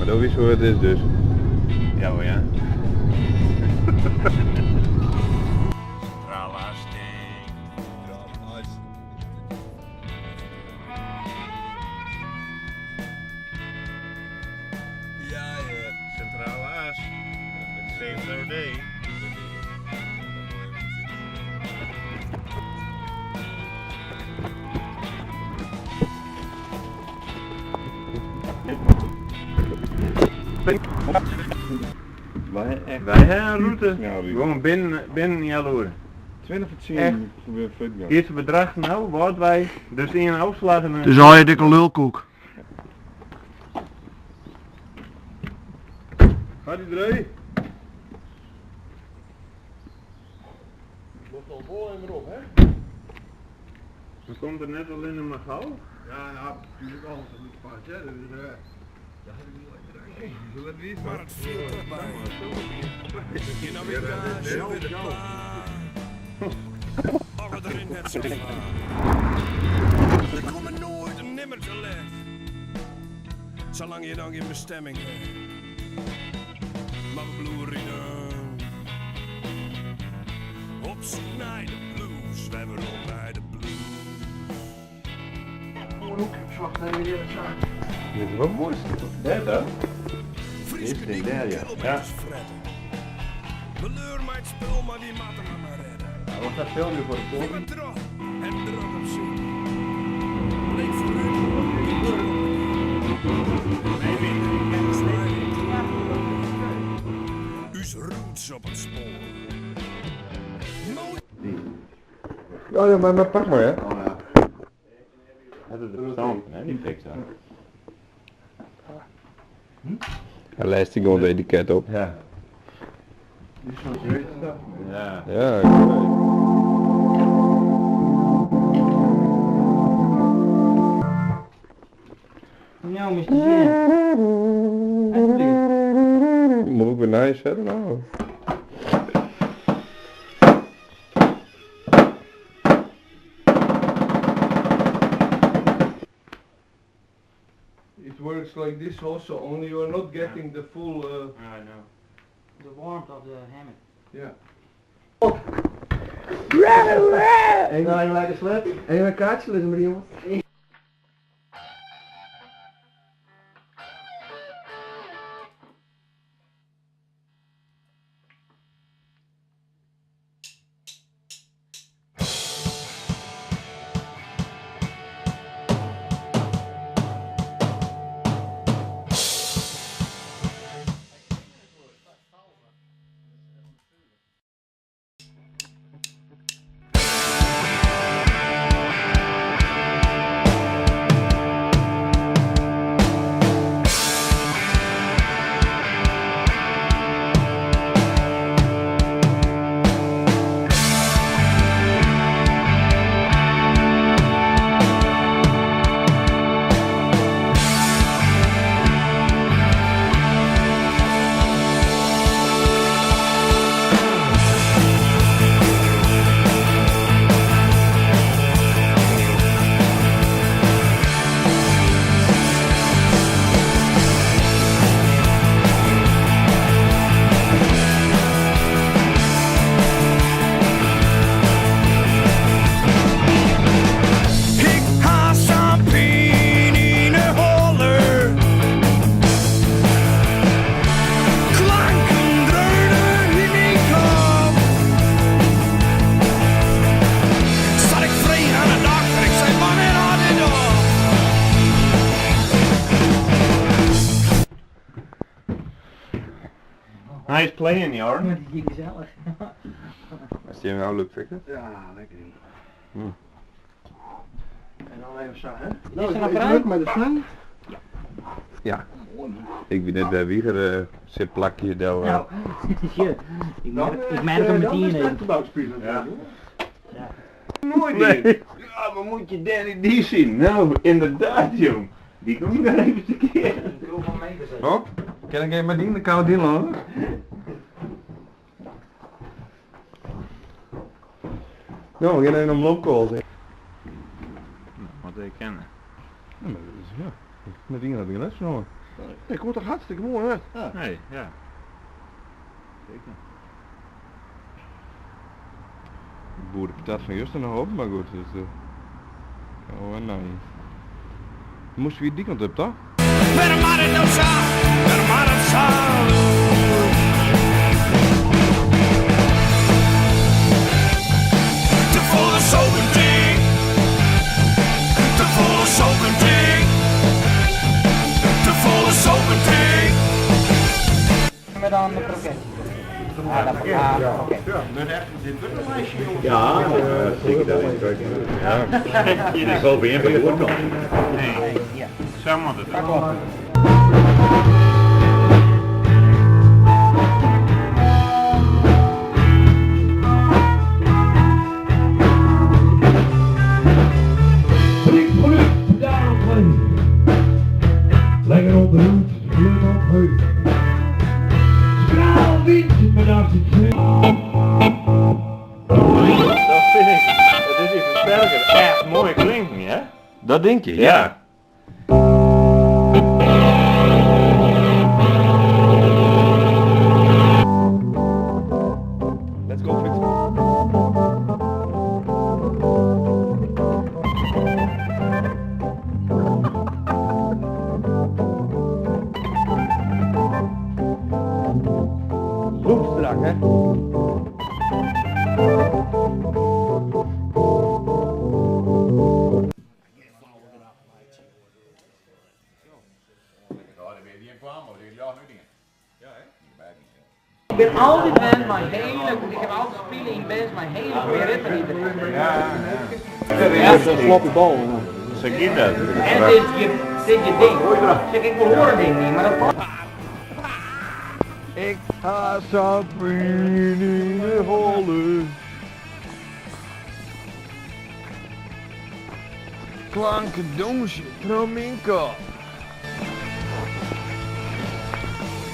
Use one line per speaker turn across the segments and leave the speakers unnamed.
Maar dat is hoe het is dus.
Ja hoor ja. Centrale as
Ja, ja.
Centrale as. Saves our day.
Wij echt.
Wij hebben een route.
Ja, wie-
Gewoon binnen een jaloer.
20 voor 10
Echt.
probeer vet gaan.
Eerste bedrag nou, wat wij. Dus één afslag en een...
Dus al je dikke lulkoek.
Gaat die erin?
Loopt al vol en weer op, hè?
Dan komt er net al in een gauw.
Ja, ja, natuurlijk al. Dat moet pas, hè. Dus, dat heb ik niet lekker.
Zullen we die
Maar het viel toch bij. In Amerika weer de pa. Alle erin het zo vaar. Er komen nooit en nimmer te let. Zolang je dan geen bestemming hebt. Maar we bloeien Op zoek naar de blues, wij hebben om bij de blues.
Dit is wel mooi. Daar dan?
Frieske
Dit is daar, ja.
kilometers fretten. Beleur mij het spul, maar wie maat hem maar redden.
Ja, wat gaat veel nu voor de
Ik
koning?
ben terug en druk op zoek. Bleef vooruit. U's roots op het spoor. Mooi.
Ja, ja, maar pak maar hè.
Oh ja. Dat is de verstand van, hè, die Pixar.
Hij lijst die gewoon de etiket op.
Ja.
Die is zo'n zweet.
Ja.
Ja, ik weet.
Nou, Mr. Jan.
Moet ik weer naar je zetten nou?
It works like this also, only you are not getting the full,
I know.
The warmth of the hammock.
yeah.
Nou, je lekker slap. En een kaartje liggen maar jongen.
Ik ha sa'n pyn yn 'e holle. Klanken dreune yn myn kop. Sa't ik frege oan de dokter, ik sei, wannear hâldt dit op?
Nice playing, Jorn.
Die ging gezellig.
Is die nou leuk fixen?
Ja, lekker in. En dan even zo, hè?
Is er nog
is
vrij?
leuk met de slang.
Ja. Ik ben net bij Wieger zit plakje daar.
Nou, ja. Ik merk hem meteen even.
Ja.
Ja.
Nooit nee. Ja, maar moet je Danny die zien? Nou, inderdaad, jong. Die komt daar even te keer.
Hoeveel meters?
Hop, kan ik even met die de koude die lopen? Nou, we gaan even om loopkool.
Nou, wat ik kennen.
Ja, maar dat is, ja. Met die had ik les van.
Ik komt toch hartstikke moai hè?
Nee, ja. Zeker.
Boer de patat van Justen nog op, maar goed. Dus, oh, nee. Moesten we die kant op, toch?
Waarom maar het nou zo? Waarom maar het zo? Te volle zomerting. Te volle zomerting. Te volle zomerting.
Met dan de kroket. Ah, dat ah, oké.
Ja, zeker dat is het. Ja. Ik hoop in bij de voorkant. Nee,
Ja.
zo moet het.
Dat klopt.
Lekker op de hoed, vlug op heus. Skraal wind, maar dat is het
Dat vind ik, dat is die versterker echt mooi klinken, hè?
Dat denk je,
Ja.
Let's go, Frits. Loepstrak, hè?
Ik ben altijd ben mijn hele, ik heb altijd spelen in bands, mijn hele goede ritme niet.
Ja, dat is een floppy bal.
Zo gaat dat.
En dit is je ding. Zeg, ik wil horen ding niet, maar dat
Ik ga Sabrine halen. Klanken doosje, trominko.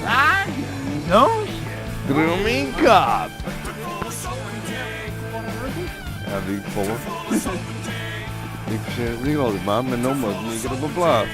Klanken doosje, trominko. Ja, die ik volg. Ik zeg niet altijd maar, mijn nummer is niet op mijn plaat.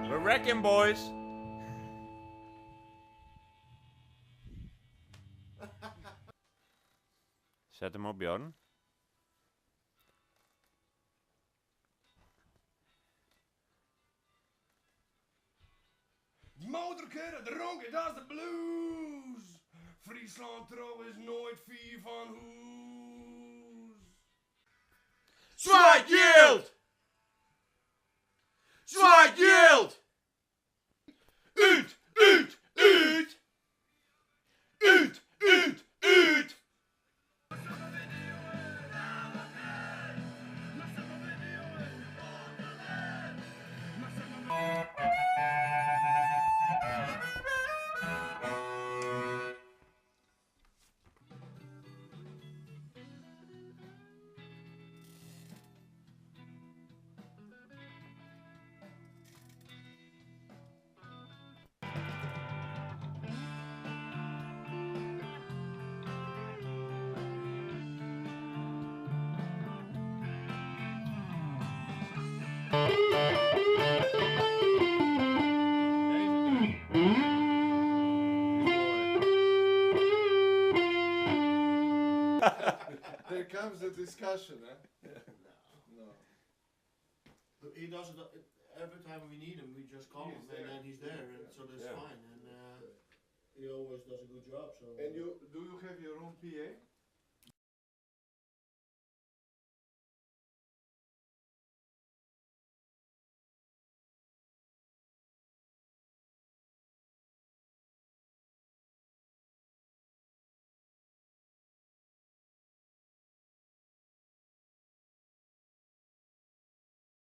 We wrecking, boys. Zet hem op, Bjorn.
Die motorkeuren, de ronken, dat is de blues. Friesland trouw is nooit vier van hoes. Zwart yield! Zwart yield! Uit, uit, uit! Uit, uit, uit!
There comes the discussion, hè? No.
He does it every time we need him. We just call
He's
him
there.
and then he's there, and so that's
Yeah.
fine. And he always does a good job. So.
And you, do you have your own PA?